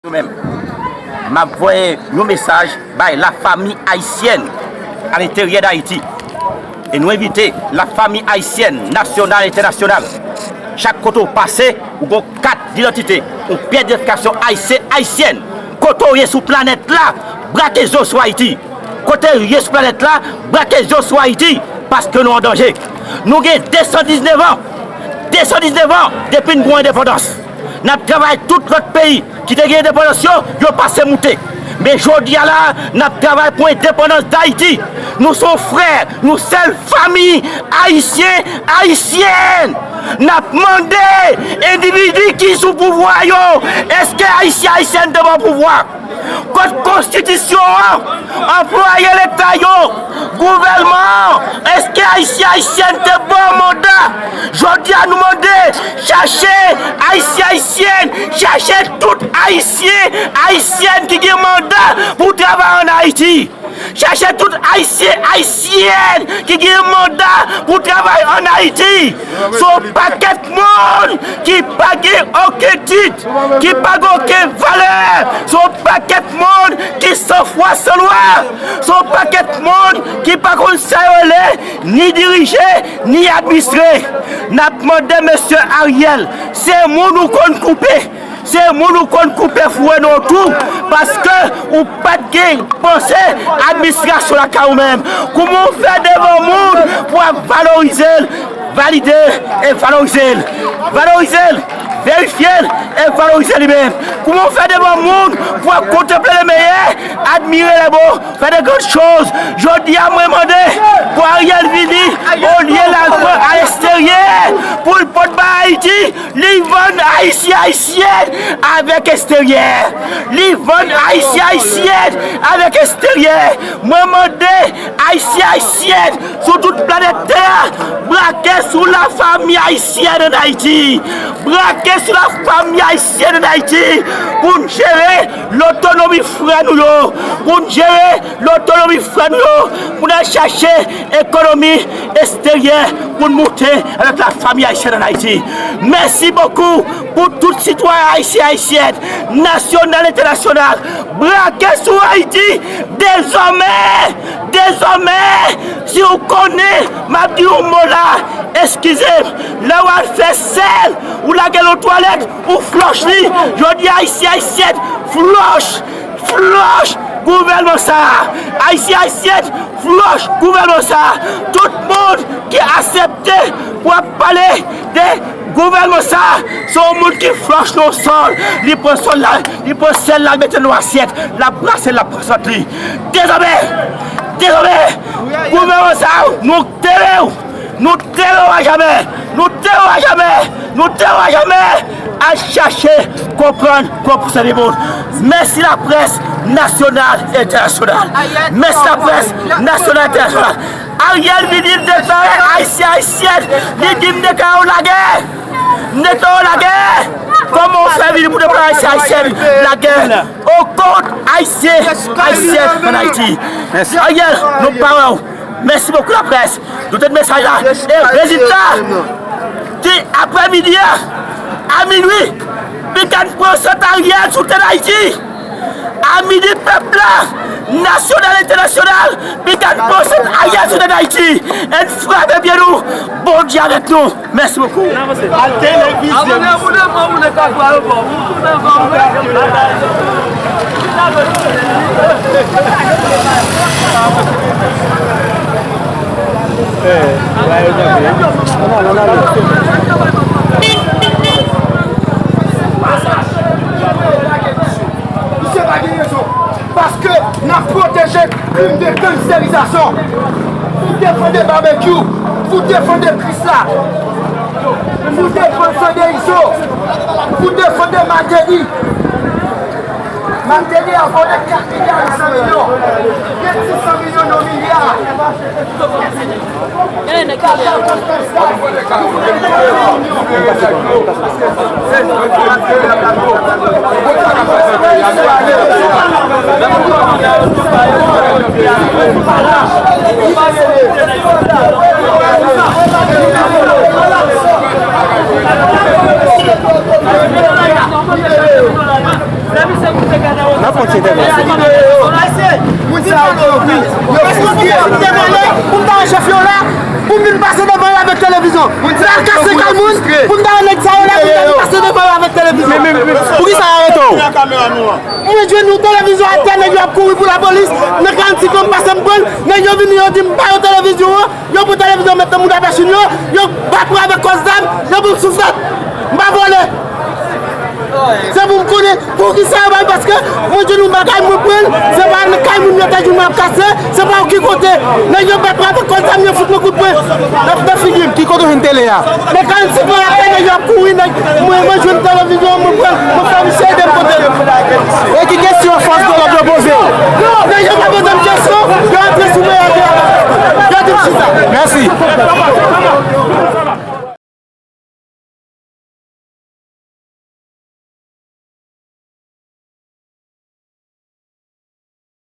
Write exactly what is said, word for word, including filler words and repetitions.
Nou menm, m ap voye yon mesaj bay lafanmi ayisyèn a lenteryè Dayiti. E nou envite lafanmi ayisyèn, nasyonal, entènasyonal. Chak kote w pase, ou gon kat didantite, ou pyès idantifikasyon ayisyen, ayisyèn. Kote w ye sou planèt la, brake zye w sou Ayiti. Kote w ye sou planèt la, brake zye w sou Ayiti, paske nou an danje. Nou gen de san diznèf an, de san diznèf an depi n gon endepandans. N ap travay tout lòt peyi ki te gen endepandans yo, yo pase moute. Men jodi a la, n ap travay pou endepandans Dayiti. Nou se yon frè, nou sèl fanmi ayisyen, ayisyèn. N ap mande endividi ki sou pouvwa yo, èske ayisyen, ayisyèn te ba w pouvwa? Kot konstitisyon an, anplwaye leta yo, gouvènman an, èske ayisyen, ayisyèn te ba w manda? Jodi a nou mande, chache ayisyen, ayisyèn, chache tout ayisyen, ayisyèn ki gen manda pou travay ann Ayiti. Chache tout ayisyen, ayisyèn ki gen manda pou travay ann Ayiti. Se yon pakèt moun ki pa gen okenn tit, ki pa gen okenn valè. Se yon pakèt moun ki san fwa san lwa. Se yon pakèt moun ki pa konn sa yo rele ni dirije, ni administre. N ap mande mesye Ariel, se moun ou konn koupe. Se moun ou konn koupe foure nan w tou, paske ou pa t gen panse administrasyon lakay ou menm. Kouman w fè devan moun pou ap valorize l, valide e valorize l, valorize l, verifye l e valorize li menm? Kouman w fè devan moun pou ap kontanple le meyè, admire le bo, fè de grann choz? Jodi a mwen mande pou Ariel vini, olye l al pran a leksteryè, pou l pot bay Ayiti, li vann Ayisyen, Ayisyèn avèk eksteryè. Li vann Ayisyen, Ayisyèn avèk eksteryè. Mwen mande Ayisyen, Ayisyèn sou tout planèt tè a, brake sou lafanmi ayisyèn ann Ayiti. Brake sou lafanmi ayisyèn ann Ayiti pou n jere lotonomi frè nou yo, pou n jere lotonomi frè nou yo, pou n al chache ekonomi eksteryè pou n moute avèk lafanmi ayisyèn ann Ayiti. Mèsi bokou pou tout sitwayen ayisyen, ayisyèn, nasyonal, entènasyonal, brake sou Ayiti dezòmè, dezòmè. Si w konnen m ap di yon mo la, eskize m, lè w al fè sèl, ou lage l nan twalèt, ou flòch li. Jodi a, ayisyen, ayisyèn, flòch, flòch gouvènman sa a. Ayisyen, ayisyèn, flòch gouvènman sa a. Tout moun ki aksepte pou ap pale de gouvènman sa a, se yon moun ki flòch nan sòl. Li pran sòl la, li pran sèl la, mete nan asyèt, l ap brase, l ap pran sant li. Dezòmè, dezòmè, gouvènman sa a, nou tere w. Nou tere w ajamè! Nou tere w ajamè! Nou tere w ajamè! Al chache konprann kòman pou sèvi moun. Mèsi laprès nasyonal e entènasyonal. Mèsi laprès nasyonal e entènasyonal. Ariel vini, l deklare ayisyen, ayisyèn. Li di, "M deklare w lagè. M deklare w lagè." Kòman w fè vini pou deklare ayisyen, ayisyèn lagè? Okont ayisyen, ayisyèn ann Ayiti. Ariel, nou pa wè w. Mèsi bokou laprès. Nou tande mesaj la. E rezilta, ti aprèmidi a, a minwi, Biden pran sant Ariel sou tè Dayiti. A midi, pèp la, nasyonal, entènasyonal, Biden pran sant Ariel sou tè Dayiti. Ann frape pye nou. Bondye avèk nou. Mèsi bokou. Al televizyon. Misye pa gen rezon. Paske n ap pwoteje krim de gangsterizasyon. Pou defande Babekyou, pou defande Krisla, pou defande Izo, pou defande Martelly. Martelly a vòlè kat milya uit san milyon. Gen sis san milyon nan milya. N ap kontinye devan. Pou m ta wè chèf yo la, pou m vin pase devan yo avèk televizyon. Sa kase kay moun, pou m ta wè nèg sa yo la, pou m ta vin pase devan yo avèk televizyon. Poukisa yo arete w? Mwen jwenn yon televizyon atè, nèg yo ap kouri pou lapolis. Nan karannsis, m pase m pran l. Nèg yo vini, yo di m ba yo televizyon an. Yo pran televizyon, met nan mouda machin yo. Yo bat mwen avèk kòs zam. Yo ban m souflèt. M pa vòlè. Se pou m konnen poukisa yo ba m, paske mwen jwenn yon bagay, mwen pran l. Se pa nan kay moun yo te di m ap kase. Se pa yon ki kote. Nèg yo bat mwen avèk kòs zam, yo fout mwen kout pwen nan, nan figi m. Ki kote w jwenn tele a? Nan karannsis lan atè, nèg yo ap kouri, nèg, mwen, mwen jwenn televizyon, mwen pran l, mwen fè misye ede m pote l.